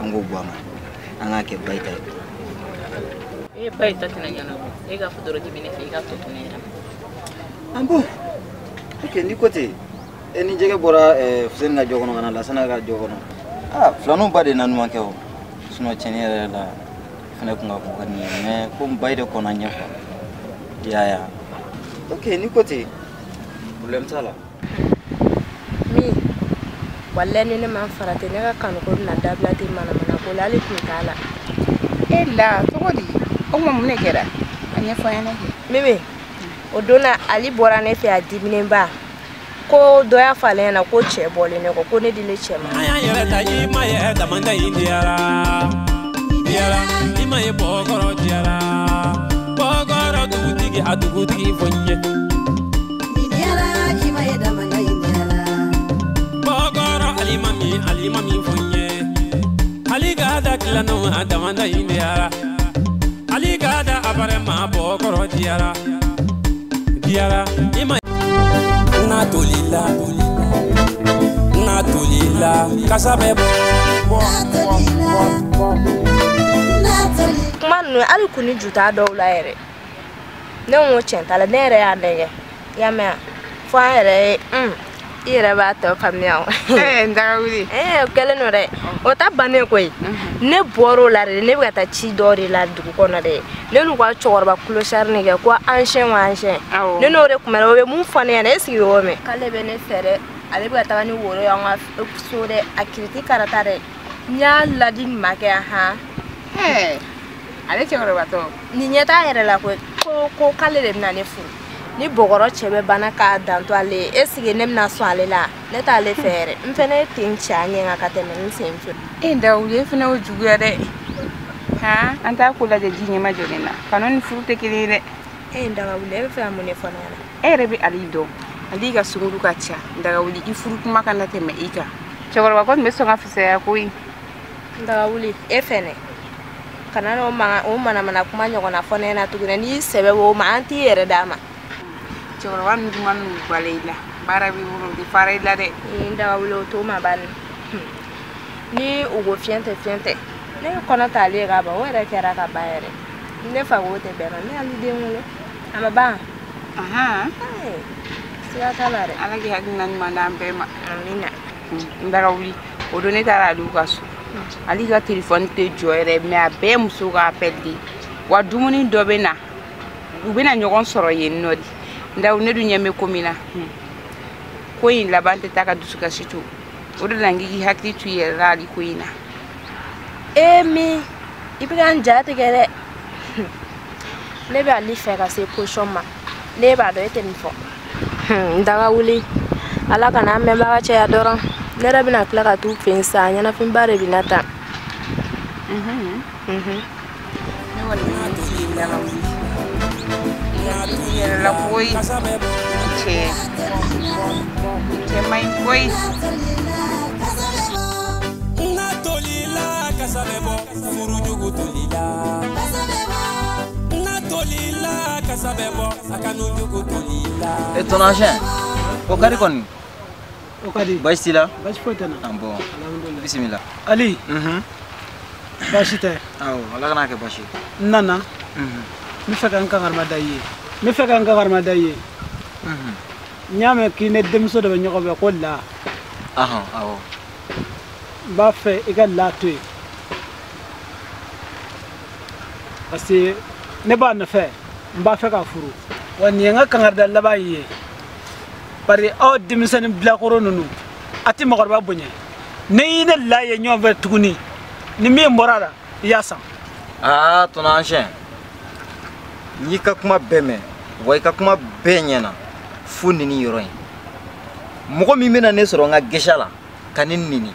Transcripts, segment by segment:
An k'o bɔ a ma. An k'a kɛ bayi ta ye. E bayi ta tɛna ɲɛnabɔ. E k'a fɔ dɔrɔn k'i bɛ ne fɛ, i k'a tɔ to ne yɛrɛ ma. Ah bon? Ok, n'i ko ten. E ni jɛgɛ bɔra Fuseni ka jɔ kɔnɔ ka na Lasana ka jɔ kɔnɔ. Ah, filaninw ba de na ɲuman kɛ o. Sinon tiɲɛni yɛrɛ la fɛnɛ kun ka ko ka di n ye mais komi bayi de kɔnna ɲɛ quoi. I y'a ye wa? Ok, n'i ko ten, problème t'a la. Min walayi ni ne ma farati ne ka kanuko bɛna dabila ten manamana ko la hali kun t'a la. E la cogo di? O tuma mun de kɛra? A ɲɛfɔ n ɲɛna kɛ. Mimi, o don na Ali bɔra ne fɛ a diminenba ko dɔ y'a fɔ ale ɲɛna ko cɛ bɔlen ne kɔ ko ne dilen cɛ ma. An y'an yɛrɛ ta i ma ye damanda in diyara diyara i ma ye bɔkɔrɔ diyara bɔkɔrɔ dugutigi a dugutigi fɔ n ye. Diyara i ma ye damanda in diyara. Bɔkɔrɔ alimami alimami fɔ n ye. Ali ka da tilanɔ a damanda in diyara. Ali ka da apare ma bɔkɔrɔ diyara diyara i ma. Na tolila na tolila kasa bɛ bɔ. Kuma ninnu hali kun ni ju t'a dɔw la yɛrɛ. Ne ko tiɲɛ t'a la, ne yɛrɛ y'a lajɛ. I y'a mɛn wa? Fo an yɛrɛ ye i yɛrɛ b'a tɔ faamuya o. N daga wuli. O kɛlen don dɛ. O ta bannen koyi. Ne bɔr'o la de, ne bɛ ka taa ci dɔ de la dugu kɔnɔ dɛ. Ne n'u ka cɛkɔrɔba clochard nin kɛ ko ancien wa ancien. Ne n'o de kun bɛ o bɛ mun fɔ ne ɲɛna e sigi o mɛn. K'ale bɛ ne fɛ dɛ. Ale bɛ ka taga ni woro ye an ka so dɛ. A kiriti karata dɛ. N y'a ladi nin ma kɛ han. Ale cɛkɔrɔbatɔ. Nin ɲɛ t'a yɛrɛ la koyi. Ko k'ale de bɛna ne furu. Ni bɔgɔrɔ cɛ bɛ banna k'a danto ale ye, e sigi ne bɛna sɔn ale la, ne t'ale fɛ yɛrɛ. N fɛnɛ ten cɛ a ɲɛ kan ka tɛmɛ n sen fɛ. E Dawuli, e fɛnɛ y'o juguya dɛ. Han, an t'a ko lajɛ ji ɲɛma jɔlen na. Kanu ni furu tɛ kelen ye dɛ. E Dawuli, e bɛ fɛ ka mun de fɔ ne ɲɛna? E yɛrɛ bɛ Ali dɔn. Ali ka sunguru ka ca. Dawuli, i furu kuma kana tɛmɛ i kan. Cɛkɔrɔba ko tun bɛ sɔn ka fisaya koyi. Dawuli, e fɛnɛ. Kana n'o o manamana kuma ɲɔgɔnna fɔ ne ɲɛna tuguni. N'i sɛbɛ b'o ma, an t'i yɛrɛ d'a ma. Cɛkɔrɔba ninnu kuma ninnu bala i la. Baara b'i bolo, o tɛ fara i la dɛ. N Dawuli, o t'o ma bani. Ni u ko fiɲɛ tɛ fiɲɛ tɛ. Ne ye kɔnɔ t'ale ye ka ban, o yɛrɛ kɛra ka ban yɛrɛ. Ne fa ko tɛ bɛn ma, ne y'ale den wolo. A ma ban. Siga t'a la dɛ. Ala k'i hakilina ɲuman d'an bɛɛ ma. Amina. N Dawuli, o don ne taara Aliou ka so. Ali ka téléphone tɛ jɔ yɛrɛ, mais a bɛɛ muso ka appel de. Wa dumuni dɔ bɛ na. U bɛna ɲɔgɔn sɔrɔ yen nɔ de. Ndaw ne dun ɲɛ bɛ ko min na. Ko in laban tɛ taa ka dusukasi to. O de la n k'i hakili to i yɛrɛ la Ali ko in na. E min, i bɛ ka n ja tigɛ dɛ. Ne bɛ Ali fɛ ka se position ma. Ne b'a dɔn e tɛ nin fɔ. N daga wuli. Ala kana an mɛnbaga cɛya dɔrɔn. Ne yɛrɛ bɛna tila ka t'u fɛ yen sa, ɲɛnafinba de bɛ na tan. Ne kɔni bɛ min f'i ye n daga wuli. I hakili to i yɛrɛ la koyi. Cɛ. Cɛ man ɲi koyi. Na tolila kasa bɛ bɔ, furujugu tolila. Na tolila kasa bɛ bɔ, a kanujugu tolila. E ton ancien, o ka di kɔni? O ka di. Baasi t'i la? Baasi foyi tɛ n na. Ah bon. Alhamdulillah. Bisimila. Ali. Baasi tɛ. Awɔ, Ala kana kɛ baasi ye. N nana. N bɛ fɛ ka n kankarima da i ye. N bɛ fɛ ka n kankarima da i ye. N y'a mɛn k'i ni denmuso dɔ bɛ ɲɔgɔn fɛ ko La. Ahan, awɔ. N b'a fɛ i ka La to yen. Parce que ne b'a nɔfɛ, n b'a fɛ k'a furu. Wa nin ye n ka kankarida laban y'i ye. Bari aw denmisɛnnin bilakoro ninnu, a tɛ mɔgɔkɔrɔba bonya. N'i y'i ne La ye ɲɔgɔn fɛ tuguni, ni min bɔra a la, i y'a san. Aa, ton ancien, n y'i ka kuma bɛɛ mɛn, wa i ka kuma bɛɛ ɲɛna fo nin yɔrɔ in. Mɔgɔ min bɛna ne sɔrɔ n ka gɛsɛ la ka ne neni,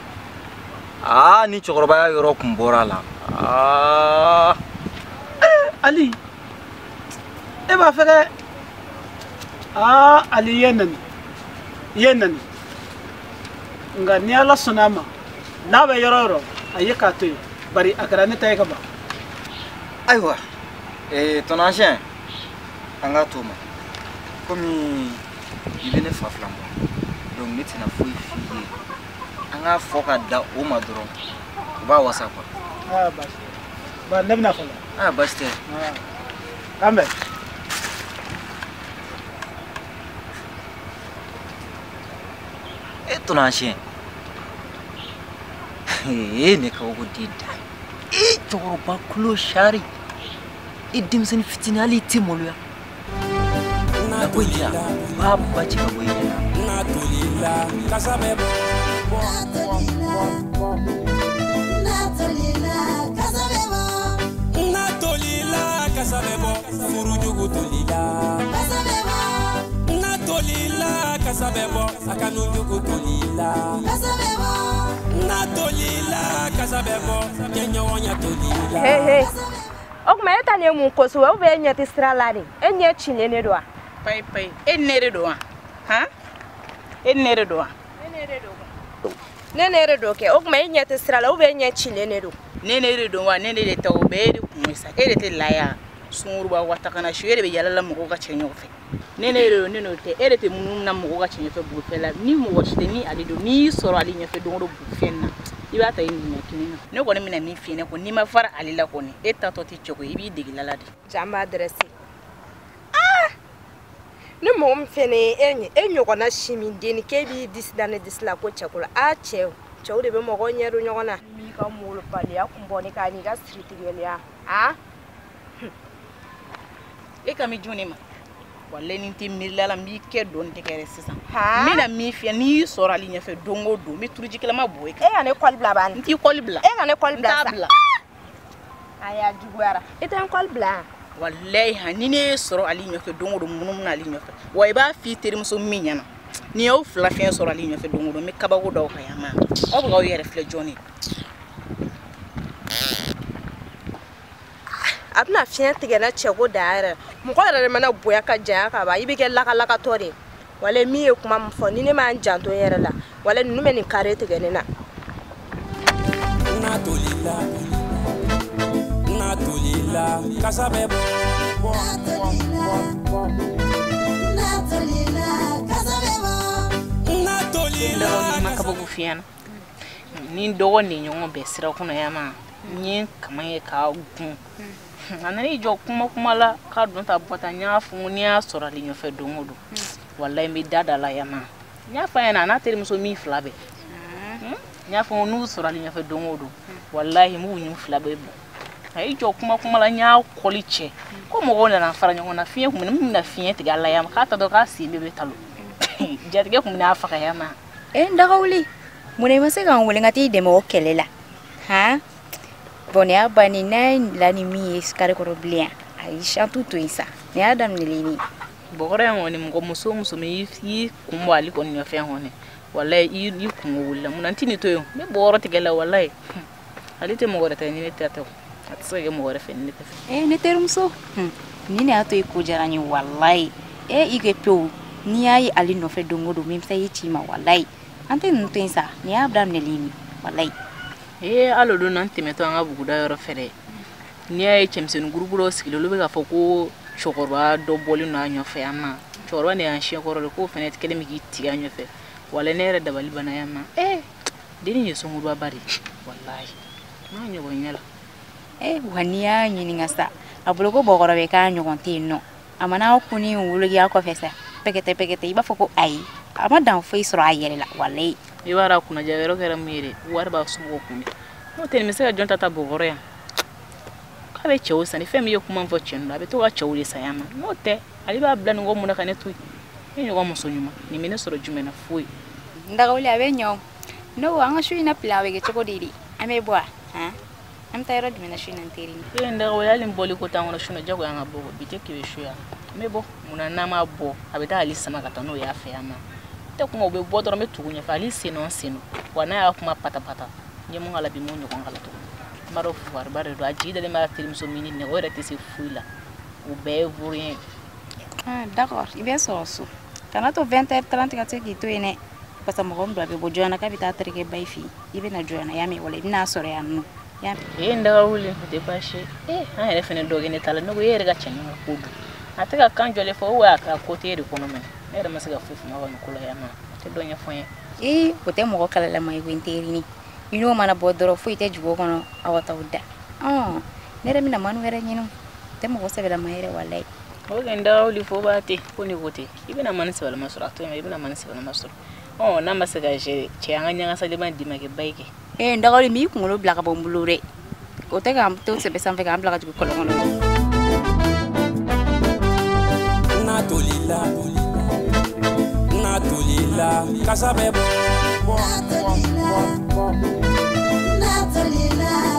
aa, ni cɛkɔrɔbaya yɔrɔ kun bɔra a la. Aa. Ali, e b'a fɛ kɛ. Aa, Ali, i ye nani. I ye nani. Nka ni Ala sɔnna a ma, n'a bɛ yɔrɔ o yɔrɔ, a ye k'a to yen. Bari a kɛra ne ta ye ka ban. Ayiwa, ton ancien, an k'a to o ma. Komi i bɛ ne fa filan bɔ, donc ne tɛna foyi f'i ye. An k'a fɔ ka da o ma dɔrɔn. O b'a wasa quoi. Ah baasi tɛ. Ba ne bɛna fɔlɔ. Ah baasi tɛ. K'an bɛn. E ton ancien. E ne kabako den da. E cɛkɔrɔba kulo sari. E denmisɛnnin fitinin hali i tɛ maloya. Na ko in ja, n b'a ba cɛ ka bɔ i ɲɛ na. N'a tolila, kasa bɛ bɔ. N'a tolila, kasa bɛ bɔ. N'a tolila, kasa bɛ bɔ. Furujugu tolila. Kasa bɛ bɔ. N'a tolila, kasa bɛ bɔ. A kanujugu tolila. Kasa bɛ bɔ. N'a tolila, kasa bɛ bɔ. Jɛɲɔgɔnya tolila. He he. O tuma e ta nin ye mun ko sugu ye ou bien e ɲɛ tɛ sira la de? E ɲɛ cilen de don wa? Payi payi, e ni ne de don wa? Han? E ni ne de don wa? Ne ne de don. Ne ne de don kɛ. O tuma e ɲɛ tɛ sira la ou bien e ɲɛ cilen de don? Ne ne de don wa? Ne ne de tɛ o bɛɛ e de kun ye sa. E de tɛ laya. Sunguruba watakana su e de bɛ yala la mɔgɔw ka cɛ ɲɔgɔn fɛ. Ne ne de don ne n'o tɛ. E de tɛ munumunu na mɔgɔw ka cɛ ɲɛfɛ bolifɛn la. Ni mɔgɔ si tɛ ni ale don n'i y'i sɔrɔ ale ɲɛfɛ don o don bolifɛn na. I b'a ta i ɲininka kini na. Ne kɔni bɛna min f'i ɲɛna ko n'i ma fara ale la kɔni e tatɔ tɛ cɛko ye i b'i dege la de. Ja n b'a dressé. Ah! Ni mɔgɔ min fɛnɛ ye e ɲɛ e ɲɔgɔnna si min denni k'e b'i disi da ne disi la ko cɛko la aa cɛw cɛw de bɛ mɔgɔw ɲɛ don ɲɔgɔn na. N'i ka molobaliya kun bɔ ne kan n'i ka siritigɛliya ah. E ka mi jɔn ne ma. Walayi ni n tɛ miiri la n b'i kɛ don tɛ kɛ sisan. N bɛna min f'i ye n'i y'i sɔrɔ ale ɲɛfɛ don o don n bɛ turujikɛlama bɔ e kan. E ka ne kɔli bila bani. N t'i kɔli bila. E ka ne kɔli bila sa. N t'a bila. Ayi a juguyara. E tɛ n kɔli bila. Walayi han ni ne y'e sɔrɔ ale ɲɛfɛ don o don munumunu ale ɲɛfɛ wa i b'a f'i terimuso min ɲɛna n'i y'aw fila fɛn sɔrɔ ale ɲɛfɛ don o don n bɛ kabako d'aw kan yan ma aw bɛ k'aw yɛrɛ filɛ jɔn ye. A bɛna fiɲɛ tigɛ na cɛko da yɛrɛ mɔgɔ yɛrɛ de mana bonya ka janya ka ban i bɛ kɛ lakalakatɔ de ye wala min ye kuma min fɔ ni ne m'an janto n yɛrɛ la wala ninnu bɛ nin kare tigɛ ne na. N'a tolila, n'a tolila, kasa bɛ bɔ. N'a tolila, kasa bɛ bɔ. N'a tolila, ma kabako fiɲɛ na ni n dɔgɔ ni ɲɔgɔn bɛn sira kɔnɔ yan ma n ye kama ye k'a gun. A nana i jɔ kuma kuma la k'a don ta bɔ ta n y'a fɔ n'i y'a sɔrɔ ale ɲɛfɛ don o don walayi n bɛ da da la yan ma n y'a fɔ a ɲɛna a n'a terimuso min fila bɛɛ n y'a fɔ n'u sɔrɔ ale ɲɛfɛ don o don walayi n b'u ɲun fila bɛɛ bɔ a y'i jɔ kuma kuma la n y'a kɔli cɛ ko mɔgɔw nana fara ɲɔgɔn na fiɲɛ kun bɛ min bɛna fiɲɛ tigɛ a la yan ma k'a ta dɔn k'a sen bɛɛ bɛ talo jatigɛ kun bɛ n'a faga yan ma. E n dagawuli munna i ma se ka n wele n ka t'i dɛmɛ o kɛlɛ la han? Bon ne y'a bannen n'a ye la ni min ye kare kɔrɔ bilen ayi an t'u to yen sa ne y'a daminɛlen ni. Bɔgɔrɔ in kɔni mɔgɔ muso o muso min y'i kun bɔ ale kɔni ɲɛfɛ kɔni walayi i kungo wulila munna n tɛ nin to yen n bɛ bɔgɔrɔ tigɛ la walayi ale tɛ mɔgɔ wɛrɛ ta ye ni ne tɛ o a tɛ se ka kɛ mɔgɔ wɛrɛ fɛ ni ne tɛ fɛ. Ee ne terimuso nin de y'a to i ko diyara n ye walayi e i kɛ pewu n'i y'a ye ale nɔfɛ don o don min bɛ taa i ci ma walayi an tɛ ninnu to yen sa nin y'a daminɛlen ni walayi. Ee hali o don na n tɛmɛtɔ an ka buguda yɔrɔ fɛ dɛ n'i y'a ye cɛmisɛnnin gurupu dɔw sigilen olu bɛ k'a fɔ ko cɛkɔrɔba dɔ bɔlen don a ɲɔfɛ yan ma cɛkɔrɔba nin y'an siɲɛkɔrɔ de k'o fana kɛlen bɛ k'i tigɛ a ɲɔfɛ walayi ne yɛrɛ dabali banna yan ma ee dennin ye sungurubaba de ye walayi n m'a ɲɔgɔn ɲɛ la. Ee wa n'i y'a ɲininka sa a bolo ko bɔgɔrɔ bɛ k'a ɲɔgɔn tɛ yen nɔ a mana kun ni wolokiya kɔfɛ sa pɛkɛtɛ pɛkɛtɛ i b'a fɔ ko ayi a ma dan foyi sɔrɔ a yɛrɛ la walayi. I b'a dɔn a kunnaja yɔrɔ kɛra mun ye dɛ wari b'a somɔgɔw kun de n'o tɛ nin bɛ se ka jɔn ta ta bɔgɔrɔ yan k'a bɛ cɛw san ni fɛn min ye kuma fɔ cɛ ninnu a bɛ to ka cɛw de san yan ma n'o tɛ ale b'a bila nin kɔ mun na ka ne to yen ne ɲɔgɔn muso ɲuman nin bɛ ne sɔrɔ jumɛn na foyi. N dagawuli a bɛ ɲɛ o ne ko an ka su in na plan a bɛ kɛ cogo di de an bɛ bɔ wa han an bɛ taa yɔrɔ jumɛn na su in na n teri ni. E n dagawuli hali n bɔli ko t'an kɔnɔ su in na jagoya an ka bɔ bi tɛ kebe su yan n bɛ bɔ munna n'an ma bɔ a bɛ taa ale sama ka taa n'o y'a fɛ yan ma. Tɛ kuma u bɛ bɔ dɔrɔn n bɛ tugu ɲɛfɛ ale sen nɔ sen nɔ wa n'a y'a kuma patapata n ye mun k'a la bi n m'o ɲɔgɔn k'a la tuguni n b'a dɔn fugariba de don a jigi dalen b'a terimuso min nɛgɛ o yɛrɛ tɛ se foyi la o bɛɛ ye vaurien. Ah d'accord i bɛ sɔrɔ so kana to 20h30 ka se k'i to yen dɛ parce que mɔgɔ min don a bɛ bɔ joona k'a bɛ taa terikɛ ba i fɛ yen i bɛ na joona y'a mɛn wala i bɛna sɔrɔ yan nɔ. Ee n daga wuli o tɛ baasi ye ee an yɛrɛ fɛnɛ dɔ kɛ ne ta la ne ko e yɛrɛ ka cɛnin ka ko don a tɛ ka kan jɔlen fɔ o a ka ko tɛ e de kɔnɔ mɛ ne yɛrɛ ma se ka foyi faamu ka nin ko la yan nɔ a tɛ dɔ ɲɛfɔ n ye. Ee o tɛ mɔgɔ kalalama ye koyi n terini. I n'o mana bɔ dɔrɔn foyi tɛ jigin o kɔnɔ aw ka t'aw da. Ne yɛrɛ bɛna manu wɛrɛ ɲini tɛ mɔgɔ sɛbɛlama yɛrɛ walayi. O kɛ n dawuli fo b'a ten ko ne ko ten i bɛna mani sɛbɛlama sɔrɔ a to yen i bɛna mani sɛbɛlama sɔrɔ n'a ma se ka gérer cɛ an ka ɲagasalima d'i ma kɛ ba ye kɛ. N dagawuli n b'i kunkolo bila ka bɔ n bolo dɛ o tɛ k'an to sɛbɛ sanfɛ k'an bila ka jigin kɔlɔn kɔnɔ. N'a tolila n'a tolila kasa bɛ bɔ. N'a tolila n'a tolila.